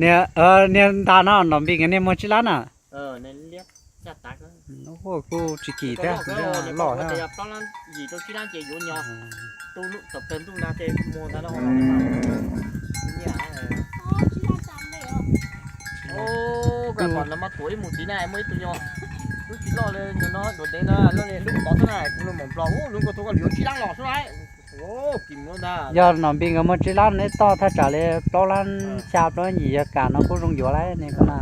Niag, niag ntas no Nom Npis nkawd niag muag tsib lab na. Kuj tsis kim thiab, loj thiab. Yog Nom Npis nkawd muag tsib lab neb toj thaj tsam li plaub lab xya plaub lab yim yog kam no kuj zoo yuav lawm ne koj na.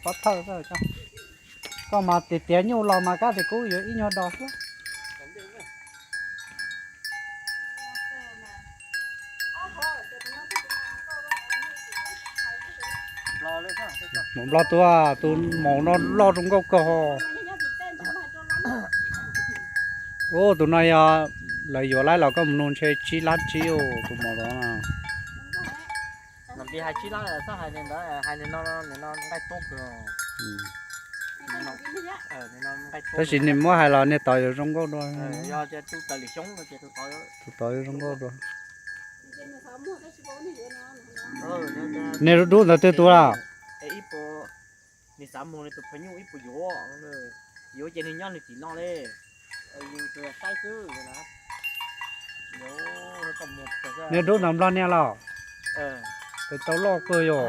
Pov thawj, koj mas tias tiav nyuj los mas kab tis kub yuav ib nyuag do xwb. Maum nplog tus, tus maum no loj zoo nkauj kawg ho. Ub, tus no yog lawv yuav lawm los koj mus nug ntshe tsib lab tsib tus maum no. Tab sis nws muab hais los niag tod yuav zoo nkauj dua. Tus tod yuav zoo nkauj dua. Niag dub ntawd twg tus lawm? Nws xav muag nws tus phaj nyuj ib puas yuav, yuav ces nws nyob nws tim no li. Niag dub ntawd nplog niag los? Tes tau loj kawg yog.